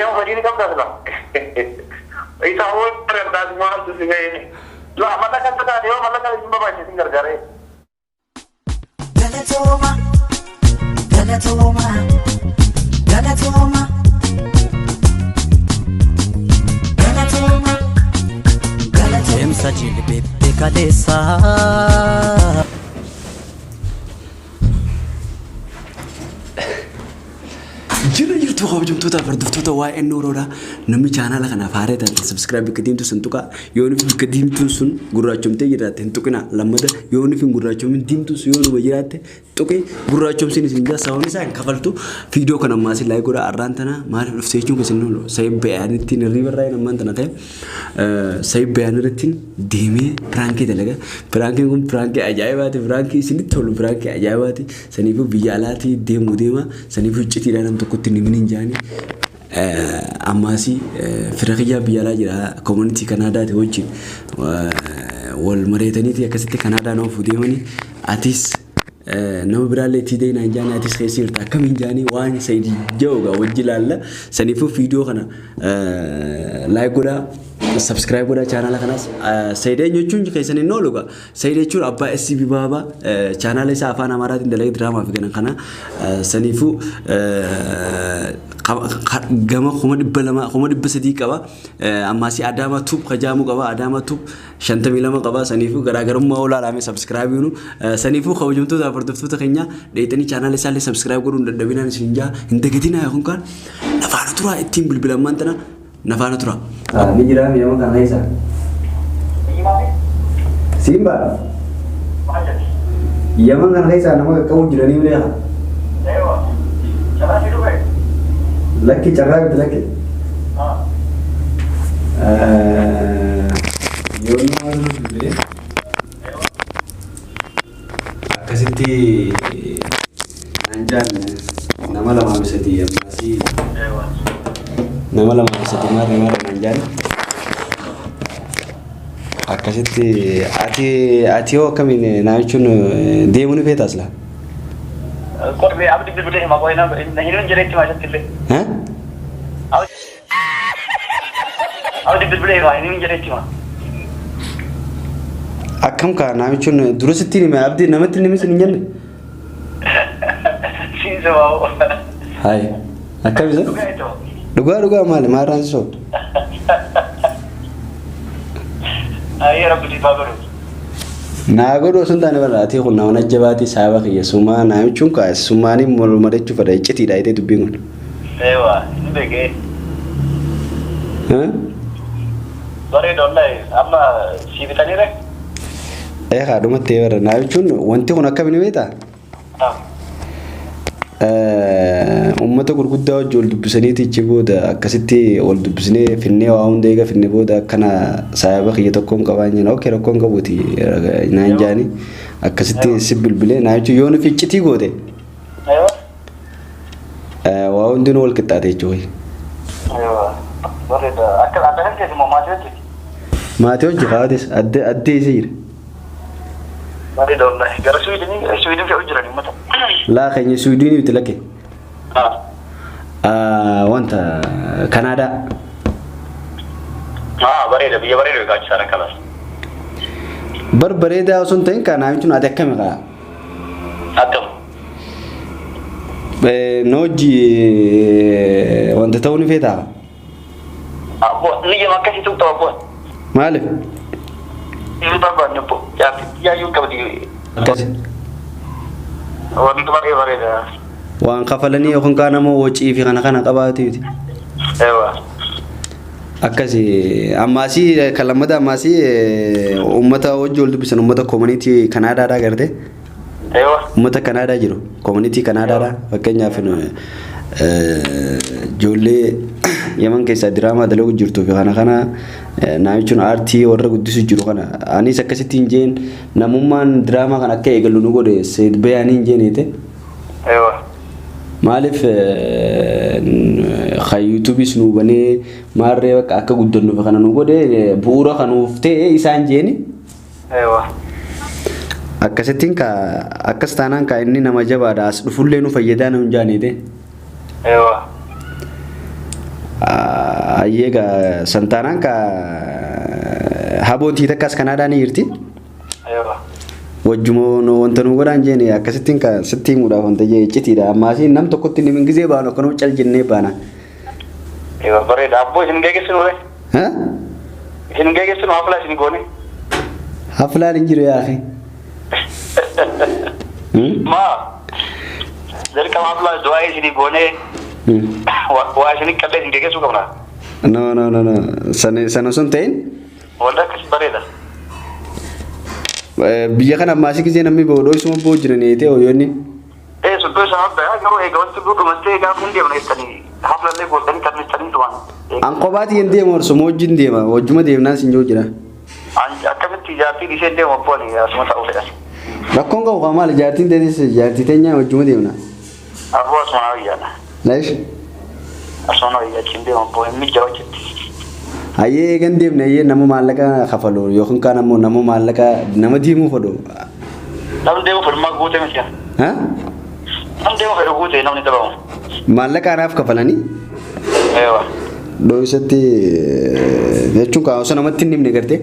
Eeyyama fedhii ni qabdaa sila? Isa hoo gargaartaas maaltu si ga'e? Laa mallaqa akka taate yoo mallaqa isin barbaachise isin gargaaree. Galatooma, galatooma, galatooma, galatooma, galatooma. Deemsa jilbeetti kaleessaa. Jirra jirtu kabajamtoota hordoftoota waa'ee Nooroodha. Namni chaanaala kanaaf haaraa taatan subscribe bakka diimtuu sun tuqaa. Yoo nuuf bakka diimtuun sun gurraachomtee jiraatte hin tuqinaa. Lammata yoo nuuf hin gurraachomin diimtuun sun yoo numa jiraatte tuqi gurraachomsiin isin jaa sababni isaa hin kafaltu. Viidiyoo kana ammaa isin laayik godhaa arraan tana maaliif dhufte jechuun keessan hin oolu. Sayib bayaanittiin hirriiba irraa hin ammaan tana ta'e. Sayib bayaan irrattiin deemee piraankii dalaga. Piraankiin kun piraankii ajaa'ibaati. Piraankii isinitti tolu piraankii ajaa'ibaati. Saniifuu biyya alaatii deemuu deema. Saniifuu iccitiidhaan nam tokkotti hin himin hin jaani. Ammaasii fira kiyyaa biyya alaa jira community Kanaadaati wajjin wal mareetaniiti akkasitti Kanaadaa nama oofuu deemanii atis nama biraallee itti deemnaa hin jaani atis keessa jirta akkam hin jaani waan sayid ja'ugaa wajji ilaalla. Saniifuu viidiyoo kana like godhaa subscribe godhaa chaanaala kanaas sayid eenyu jechuun keessan hin oolu gaa. Sayid jechuun abbaa SB Baaba chaanaala isaa afaan Amaaraatiin dalagee diraamaa fi kana kana saniifuu gama 200,000 300,000 qaba. Ammaasii Adaamaa Tuub kajaamuu qaba. Adaamaa Tuub 52 qaba. Saniifuu garaagarummaa olaalaame sabskraayibiinu saniifuu kabajamtoota hordoftoota keenya dheexanii chaanaala isaallee sabskraayib godhuun dadhabinaan isin jaa hin dagatinaa yookaan kaan nafaana turaa ittiin bilbilammaan tana Na faana tura. Ni jiraa mi'ama kana keessa. Siin baadha. Yaman kana keessaa nama qaqqabu jiranii beeka. Lakki carraa miti lakki. Yoo nama bilbilee akkasitti naan jaan nama lamaa fi sadii ammaasii nama lamaa fi sadii maarree maarree naan jaan akkasitti ati ati hoo akkamiin naa jechuun deemuu ni feetaas laa? Qorri abdi bilbilee hima qoy na hin jedhetti maasatti illee. Abdi bilbilee himaa hin jedhetti himaa. Akkam kaa naa jechuun dura sitti hime abdii namatti hin himin hin jenne. Siin sobaa. Hayi akkam isa? Dhugaa itoo. Dhugaa dhugaa maali maarraan si soba? Ayyee rabbi siif haa godhu. Naa godhu osoo hin taane bara ati kun nama najjabaati saaba kiyya sumaa naa jechuun kaa sumaanii wal mari'achuu fedha iccitiidha jetee dubbiin kun. Eewa hin beekee. Bareeda wallahi amma sii bitanii ree? Ee kaa dhumattee bara naa jechuun wanti kun akkamiin beektaa? Uummata gurguddaa wajji wal dubbisaniiti achi booda akkasitti wal dubbisnee finnee waa hunda eega finne booda akkana saayaba kiyya tokkoon qabaa hin jenne okay rakkoon qabuuti naan jaani akkasitti si bilbilee naa jechuun yoo nufi iccitii goote waa hundinuu wal qixxaate jechuudha. Bareeda akka adda kan keessa maatii hojii. Maatii hojii kaatis adde addee isa jira. Bareeda wallahi. Gara Suwiidinii Suwiidin fe'u jiran uummata. Laa keenya Suwiidinii miti lakke. Wanta Kanaadaa. Bareeda biyya bareeda gaachisaa kanas. Bar bareedaa osoo hin ta'in kanaa jechuun ati akkami kaa? Akkam. Na hojii wanta ta'uu ni feetaa? Abbo niyyama akkasii tuqxu abbo. Maaliif? Hin barbaanne obbo. Jaartii yaayyuu hin qabdi. Akkasi. Wanti baay'ee bareeda. Waan kafalanii yookaan kaan ammoo wocii fi kana kana qabaatu miti. Ewa. Akkasi ammaasii kan lammata ammaasii uummata wajji wal dubbisan uummata koomaniitii Kanaadaadhaa garte. Ewa. Uummata Kanaadaa jiru koomaniitii Kanaadaadhaa fakkeenyaaf ijoollee Yaman keessaa diraamaa dalagu jirtuu fi kana kana namichuun aartii warra guddisu jiru kana anis akkasitti hin jeen namummaan diraamaa kana akka eegallu nu godhe Seed Bayaanii hin jeeneete. Ewa. Maaliif kan yuutuubiis nu banee maarree bakka akka guddannuuf kana nu godhe bu'uura kanuuf ta'e isaan jeeni. Ewa. Akkasittiin ka akkas taanaan ka inni nama jabaadha as dhufullee nu fayyadaa nu hin jaaneete. Ewa. Ayyee gaa santaanaan ka haboontii takkas Kanaadaa ni jirti. Eewa. Wajjuma wanta nu godhaan jeeni akkasittiin ka sitti himuudhaaf wanta jee iccitiidha. Ammaasii nam tokkotti ni gizee baanu akkanuma cal jennee baana. Eewa bareeda. Abboo isin geegessinu re. Ha? Isin geegessinu haflaa isin goone. Haflaan hin jiru yaafi. Maa jalqaba haflaa du'aa isin goone waa isin qallee isin geegessuu qabna. No no no no. Sana sana osoo hin ta'in Wanta akkas bareeda. Biyya kana ammaasii gizee namni bahu dho'isuma bahu jiran ta'e hoyyoonni. Ee suddoo isa habba garuu eega wanti dhumattee gaafa hin deemne jettanii haflallee gootanii tarreessanii tuman. An kophaati hin deemu horsuma wajjin deema wajjuma deemnaan sin jiru jira. Akkamitti jaartii dhiisee deemu abboo ani asuma ta'uu fedhan. Rakkoon qabu kan maali jaartiin teetis jaartii teenya wajjuma deemna. Abboo asuma naa wayyaadha. Laish. Asuma naa wayyaa achiin deemu abboo hin mijjaa hojjetti. Hayyee eegan deemne hayyee nama maallaqa kafalu yookiin kaan ammoo nama maallaqa nama deemuu fedhu. Namni deemu fedhu maa guute miti. Ha? Namni deemu fedhu guute namni dhabamu. Maallaqa anaaf kafalanii Eewa. dho'isatti jechuun kaan osoo namatti hin himne gartee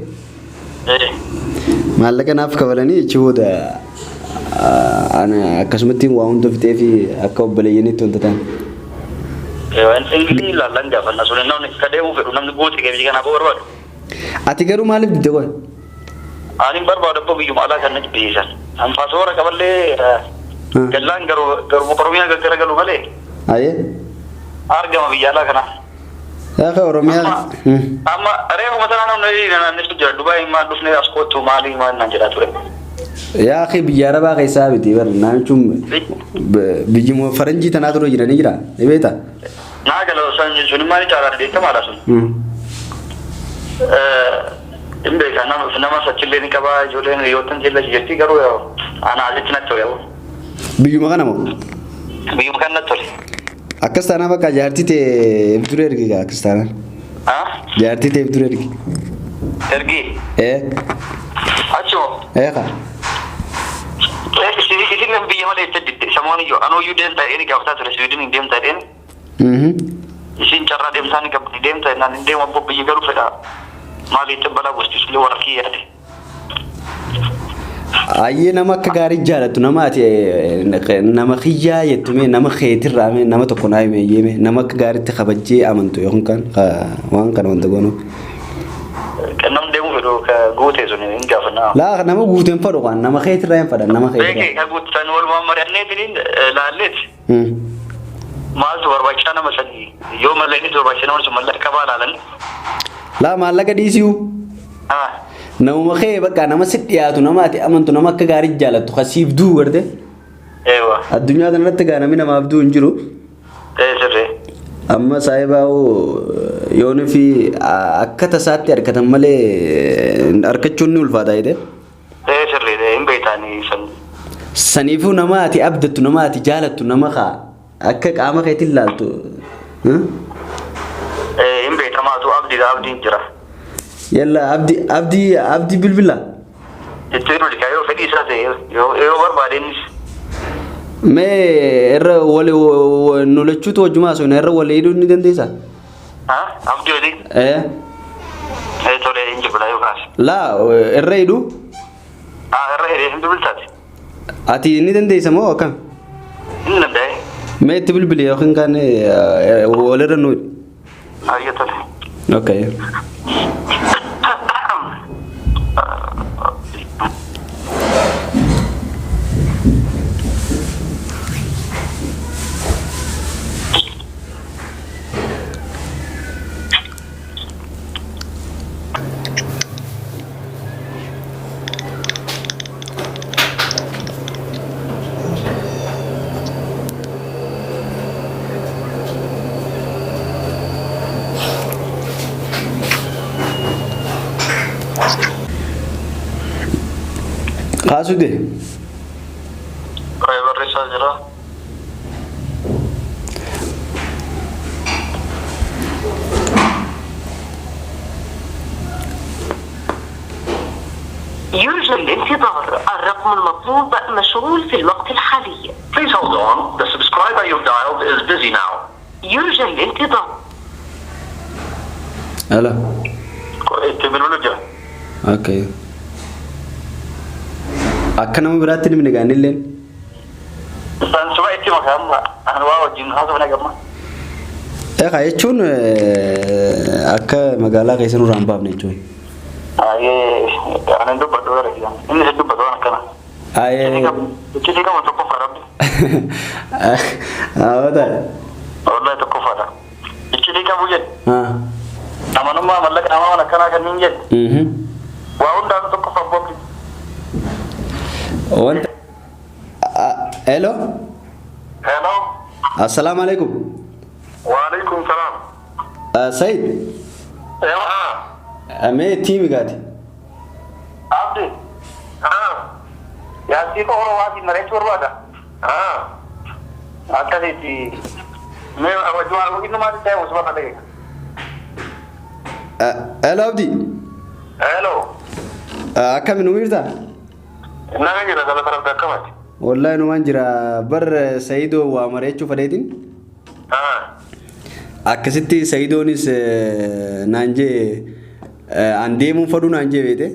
Ee. maallaqa naaf kafalanii achi booda akkasumatti waa hunda fixee fi akka obboleeyyaniitti wanta ta'an. Eewa ingilii ilaallan gaafanna sun namni ka deemu fedhu namni guute biyya kanaa boo barbaadu. Ati garuu maaliif didde qoy? Ani hin barbaadu abboo biyyuma alaa kan na jibbisiisan. An paasapoora qaballee gallaan garuu garuu Oromiyaa gaggara galu malee Ayyee. argama biyya alaa kana. Yaa Oromiyaa. Amma reefuma sana namni naannessu jira Dubaay maal dhufnee as kottu maalii maal naan jedhaa ture. Yaa akhi biyya Arabaa keessaa miti bar namichum biyyuma faranjii tanaa ture jiranii jira ni beektaa? Naa gala san sun maali caalaa beekamaadha sun. Hin beekaa nama nama sachillee ni qabaa ijoolleen hiriyoottan jilla jirti garuu ana asitti natti tole. Biyyuma kana moo? Biyyuma kan natti tole. Akkas taanaan bakka jaartii ta'e dura ergi gaa akkas taanaan. Ah? Jaartii ta'e dura ergi. Ergi. Ee. Achoo. Ee kaa. Isin biyya malee itti didde samoon iyyuu anoo iyyuu deemtaa jedheen gaafataa ture Siwiidin hin deemtaa jedheen. Isin carraa deemtaa ni qabdi deemtaa jennaan hin deemu abboo biyya galuu fedha. Maali itti balaa buusti illee warra kiyya yaade. Ayyee nama akka gaarii jaalattu nama ati nama kiyyaa jettu mee nama keetirraa mee nama tokko naa hime iyyee mee nama akka gaariitti kabajjee amantu yookiin kan waan kana wanta goonu. Kan namni deemuu fedhu ka guute sun hin gaafannaa. Laa nama guuteen fadhu kan nama keetirraa hin fadhan nama Beekee keetirraa. ka guutan walumaan mari'anneetiin laalleeti. Maaltu barbaachisaa nama sanii yoo mallaqni barbaachisaa nama sun mallaqa qabaa laalan. Laa maallaqa dhiisuu. Ah. Namuma kee bakka nama si dhiyaatu nama ati amantu nama akka gaarii jaalattu kan siif du'u garte. Eewa. Addunyaa kanarratti gaa namni namaaf du'u hin jiru. Ee sirrii. Amma saayibaa yoon fi akka tasaatti argatan malee argachuun ni ulfaata jedhee. Ee sirrii hin beektaanii san. Saniifuu nama ati abdattu nama ati jaalattu nama kaa akka qaama keetiin laaltu. Ee hin beektamaatu abdiidha abdiin jira. Yalla abdi abdi abdi bilbila. Itti hir'u yoo fedhii isaa ta'e yoo barbaade innis. Mee irra wali nu lachuutu wajjumaa osoo irra walii hidhuu ni dandeessaa? Ah abdii olii. Ee. Ee tole hin jibbila yoo kaase. Laa irra hidhuu. Ah irra hidhee hin bilbiltaati. Ati ni dandeessa moo akkam? Hin danda'e. Mee itti bilbili yookiin kan walirra nu hidhi. Ayya tole. Okay. Kaasuu dee. Barreessaa jira. يرجى الانتظار، الرقم المطلوب مشغول في الوقت الحالي. Please hold on. The subscriber you've dialed is busy now. يرجى الانتظار. Hello. Itti bilbilu jira. Okay. Akka nama biraatti nimni gaanilleen. Isaan suma itti makaa amma ani waa wajjin haasofne gamma. Egaa jechuun akka magaalaa keessa nurraa hin baafne jechuun. Ayyee ani dubbadhu gara kiyya. Inni si dubbatu waan akkana. Ayyee. Iccitii qabu tokkoffaa rabbi. Awwaata. Wallahi tokkoffaadha. Iccitii qabu jedhe. Ah. Amanummaa mallaqa namaa waan akkanaa kanneen jedhe. Waa hundaanuu tokkoffaa bobbi. Wanta. Hello. Hello. Assalaamu alaikum. Waalaikum salaam. Said. Ewa. Mee tiimi gaati. Abdi. Yaasii qofa waa si mareechuu barbaada. Akkasitti. Mee wajjuma inni maal ta'e osoo bakka ta'e. Hello Abdi. Hello. Akkami nu jirta? Naga jira galata rabbi akkamati. Wallahi numaan jira bar Saidoo waa mareechuu fedheetiin. Akkasitti Saidoonis naan jee an deemuun faduu naan jee beete.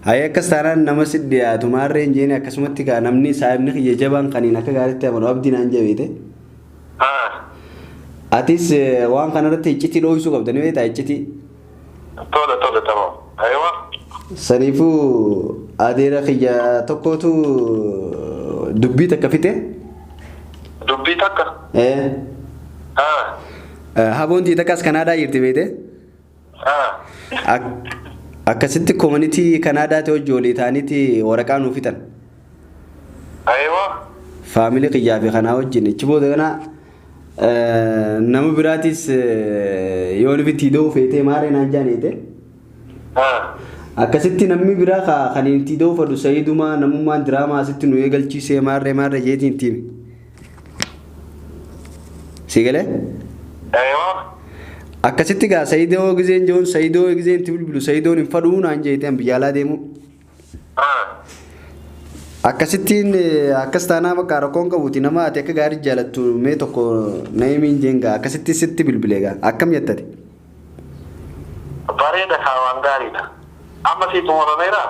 Hayya akkas taanaan nama si dhiyaatu maarree hin jeeni akkasumatti kaa namni saahibni kiyya jabaan kaniin akka gaariitti amanu abdii naan jee beete. Atis waan kanarratti iccitii dhoohisuu qabda ni beektaa iccitii. Tole tole tamam. Aywa. Saniifuu adeera kiyya tokkotu dubbii takka fite. Dubbii takka. Haboon tii takkas Kanaadaa jirti beete. Akkasitti community Kanaadaati hojii walii ta'aniiti waraqaa nuu fixan. Aywa. Family kiyyaa fi kanaa wajjin achi booda kana nama biraatis yoo nufi itti da'uu feetee maaree naan jaaneete. Akkasitti namni biraa kan itti da'uu fedhu Sa'iidumaa namummaan diraamaa asitti nu eegalchiisee maarree maarree jeetiin itti hime. Si galee? Aywa. Akkasitti gaa Sa'iidoo gizeen jehuun Sa'iidoo gizeen itti bilbilu Sa'iidoon hin fadhuu naan jeete an biyya alaa deemu. Akkasittiin akkas taanaa bakka rakkoon qabuuti nama ati akka gaarii jaalattu mee tokko na himiin jeen gaa akkasitti sitti bilbile gaa akkam jettate? Bareeda kaa waan gaariidha. Amma sii xumurameera?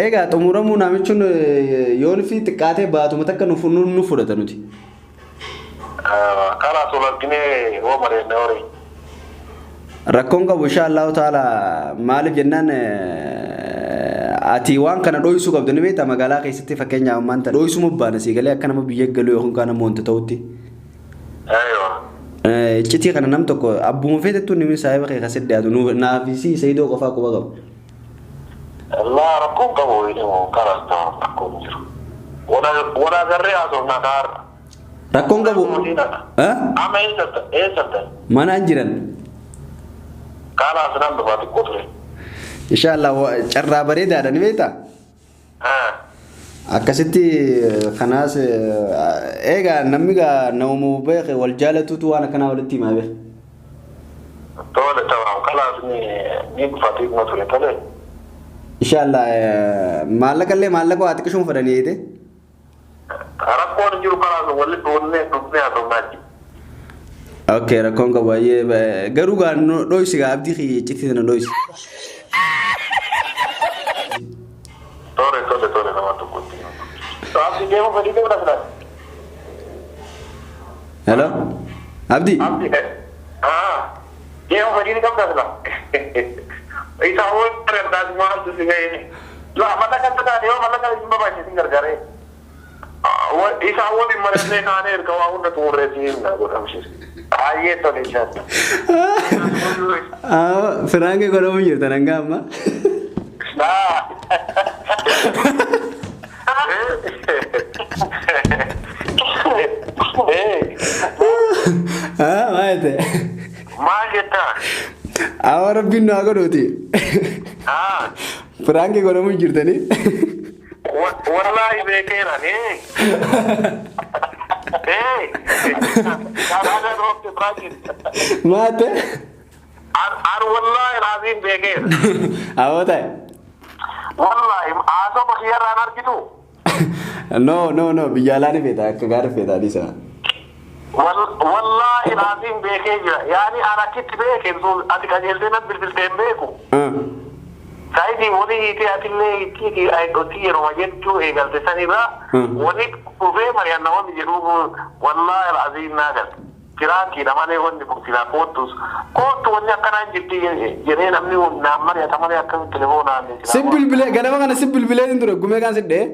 Egaa xumuramuu namichuun yoon fi xiqqaatee baatuma takka nu fudhata nuti. Kalaas wal arginee hoo mari'anne horii. Rakkoon qabu insha Allahu ta'ala maaliif jennaan ati waan kana dho'isuu qabdu ni beektaa magaalaa keessatti fakkeenyaaf ammaan tana dho'isuu mubbaana sii galee akka nama biyya galuu yookaan kaan nama wanta ta'utti. Aywa. Iccitii kana nam tokko abbuma feetettuu nimi saahiba kee kasit dhiyaatu naaf si Saidoo qofaa quba qaba. Laa rakkoon qabu kalaas ta'u rakkoon jiru. Wal agarree haasofnaa kaarra. Rakkoon qabu. Amma eessatti eessatti? Manaan jiran. Kalaas nan dhufaa xiqqoo ture. Inshallah carraa bareedaadha ni beektaa? Akkasitti kanaas eegaa namni gaa namuma beeke wal jaalatutu waan akkanaa walitti himaa beeka. Tole tamam kalaas ni ni dhufaa xiqqoo ture tole. Inshallah maallaqa illee maallaqa waa xiqqishuma fedhanii eete. Rakkoon hin jiru kalaas walitti dhufnee dhufnee haasofnaa jechuudha. Okay rakkoon qabu baay'ee garuu gaa dhoysi gaa abdii kiyya iccitii sana dhoysi. Tole tole tole nama tokkotti. Abdi deemu fedhii deemu na Hello Abdi. Abdi. Deemu fedhii ni qabda sila. Isa hoo gargaarsa maaltu si ga'e. La mallaqa taate yoo mallaqa isin barbaachisu isin gargaaree. Isa waliin mari'annee kaanee erga waa hunda xumurree si himna godhamsiisa. Baay'ee tole inshallah. Firaanke godhamu jirtan hanga amma. Maal jette? Maal jettaa? Awwa rabbiin nu haa godhuuti. Firaanke godhamu jirtanii. Wallaahi beekeera. Maal jette? Ar wallaahi laaziin beekeera. Awwa ta'e. Wallaahi haasoo kiyyarraan argitu. No no no biyya alaa ni feeta akka gaarii feeta adiisa. Wallaahi Silaatiin beekee jira. Yaani an achitti beeke ati qajeeltee na bilbiltee hin beeku. Saayidii walii hiitee atillee hiitii ayidotii yeroo jechuu eegalte sanirraa wali dhufee mari'anna wanni jedhuuf wallaahi al'aziim naa galte. Prankiidha malee wanni kun silaa koottus koottu wanni akkanaa hin jirti jedhee namni naan mari'ata malee akkamitti telefoonaan. Si bilbilee ganama kana si bilbilee hin ture gumee kan si dhee.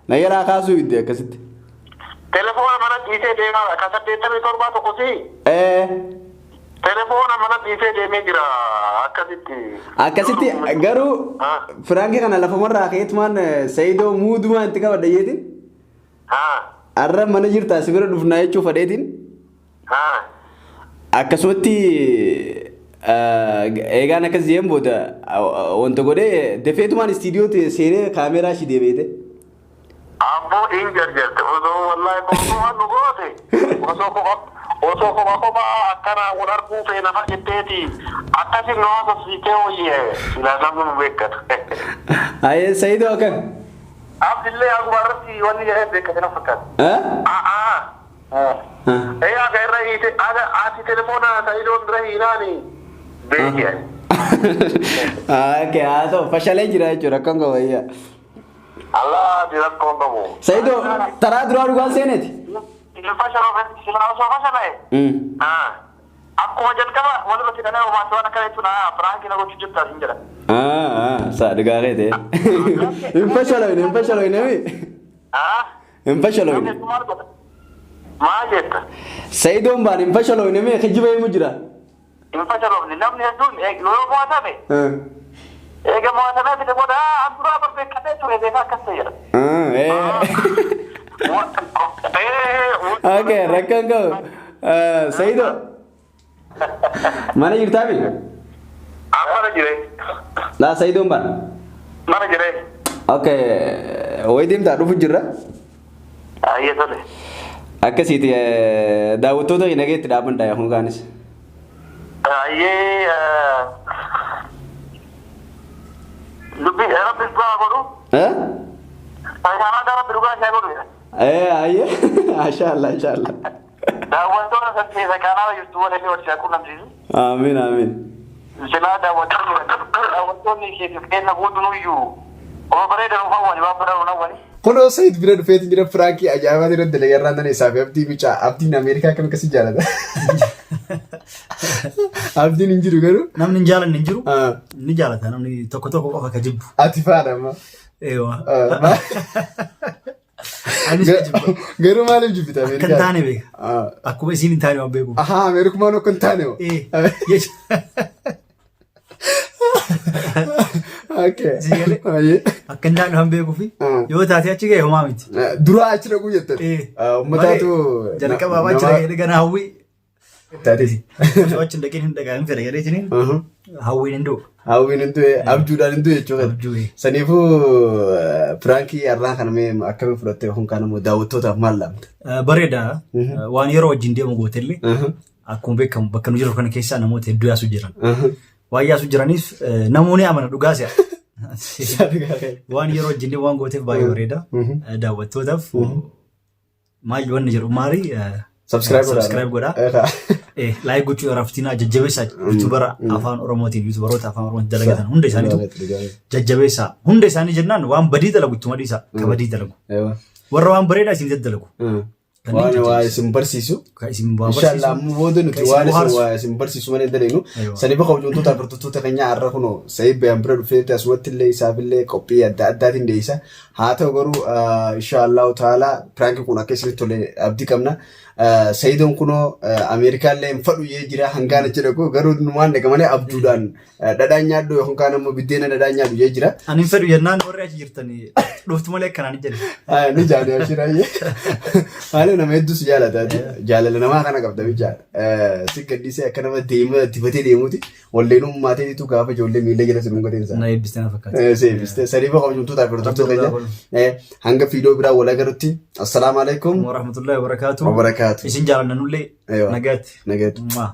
Na yaraa kaasuu hidde akkasitti. Telefoona mana dhiisee deemaa ka 87 tokko si. Telefoona mana dhiisee deemee jira akkasitti. Akkasitti garuu prank kana lafamarraa ka'eetumaan Saayidoo muudumaan itti qabadha jeetiin. Har'a mana jirtaa si bira dhufnaa jechuu fadheetiin. Akkasumatti eegaan akkas jeen booda wanta godhee dafeetumaan istiidiyoo seenee kaameeraa ishii deebi'eete. Abboo hin jarjarte osoo wallaahi osoo nu goote osoo kopha kophaa akkana wal arguu feena fa jetteeti akkasi nu haasofsiitee wayye silaa namni nu beekkata. Ayee Saayidoo akkam? Abdillee akkuma irratti wanni jedhee beekkate na fakkaata. Ee aga irra hiite aga ati telefoona Saayidoon bira hiinaani beeki. Okay, haa ta'u fashalee jira jechuudha akkan qabayyaa. Allah di rakkoon qabu. Saayidoo taraa duraa dhugaan seeneeti? Silaa osoo fashala'e. Akkuma jalqaba walirratti hidhamee homaatti waan akkana jechuun prank na gochuu jirta siin jedha. Saa dhugaa keete. Hin fashaloyne hin fashaloyne mi? Hin fashaloyne. Maal jetta? Saayidoon baan hin fashaloyne mi kijiba himu jira. Hin fashaloofne namni hedduun yoo mo'atame eega mo'atamee fide booda an duraa bar beekkatee ture beekaa akkas ta'e jedha. Okay, rakkoon qabu. Saayidoo mana jirtaa mi? Mana jire. Laa Saayidoon baan. Mana jire. Okay, wayi deemtaa dhufu jirra. Ayyee tole. Akkasiiti daawwattoota nageetti dhaaban dha kun kaanis. Ayyee dubbii rabbi dhugaa godhu. Faayidaan rabbi dhugaa ishee godhu. Ayyee inshallah inshallah. Daawwattoota san keessa kaanaa jirtu waliin wal ishee quunnamsiisu. Amiin amiin. Silaa daawwattoonni keetiif kenna guutunuyyuu oma bareeda nuuf hawwani waan bareeda nuuf hawwani. Kunoo Sayid bira dhufeetiin jira prank ajaa'ibaa irratti dalagaa irraan tana isaa fi Abdii bicaa Abdiin Ameerikaa akkam akkasii jaalata. Abdiin hin jiru garuu. Namni hin jaalanne hin jiru. Ni jaalata namni tokko tokko qofa ka jibbu. Ati faadha amma. Eewa. Anis ni jibba. Garuu maaliif jibbita Akka hin Ameerikaa? taane beeka. Akkuma isiin hin taane waan beekuuf. Ahaa Ameerikumaan akka hin taane hoo? Okay. Si galee? Baay'ee. Akka hin taane waan beekuuf yoo taate achi ga'e homaa miti. Duraa achi dhaquu jettan. Uummataatu. Jalqaba achi dhaqee gana hawwii. Taates. Osoo achi hin dhaqin hin dhaqaa fedha jedheetiniin hawwiin hin du'u. Hawwiin hin du'e abjuudhaan hin du'e jechuudha. Abjuu. Saniifuu prank har'aa kana mee akkamiin fudhattee kun kaan immoo daawwattootaaf maal laamta? Bareeda. Waan yeroo wajjin deemu gootellee akkuma beekamu bakka nu jirru kana keessaa namoota hedduu yaasu jiran. Waan yaasu jiraniif namoonni amana dhugaa si'a. Waan yeroo wajjin deemu waan gooteef baay'ee bareeda. Daawwattootaaf maal wanni jedhu maali? Subscribe godhaa. Subscribe godhaa. Like gochuu raftinaa jajjabeessaa YouTuber afaan Oromootiin YouTuberoota afaan Oromootiin dalagatan hunda isaaniitu jajjabeessaa. Hunda isaanii jennaan waan badii dalagu ittuma dhiisa. Ka badii dalagu. Warra waan bareedaa isin daddalagu. Waan waa isin barsiisu. Ka isin waa Inshallah barsiisu. ammoo booda nuti Ka isin waan isin bohaarsu. waa isin barsiisu malee dalagnu. Aywa. Saniif kabajamtoota hordoftoota keenya har'a kunoo Sayid Bayaan bira dhufeetti asumatti illee isaaf illee qophii adda addaatiin dhiyeessa. Haa ta'u garuu inshallah ta'ala prank kun akka isinitti tole abdii qabna. Sayidoon kunoo Ameerikaa illee hin fadhu jee jira hangaan achi dhaqu garuu numaan dhaqa malee abjuudhaan dhadhaan nyaadhu yookaan immoo biddeena dhadhaan nyaadhu jee jira. Ani hin fedhu jennaan warri achi jirtan dhuftu malee akkanaan hin jedhe. Ni jaali ashiraayyee. Maaliif nama hedduu si jaalata. Jaalala namaa kana qabda bicha. Si gaddisee akka nama deema dibatee deemuuti. Walleen ummaateetitu gaafa ijoollee miila jala si dhungateen isaa. Na eebbiste na fakkaata. Si eebbiste. Sadiif kabajamtoota fi hordoftoota keenya hanga viidiyoo biraa wal agarutti. Assalaamu alaikum. Warahmatullahi wabarakatuh. Wabarakaatu. Isin jaalanna nullee Aywa. nagaatti. Nagaatti. Mwah.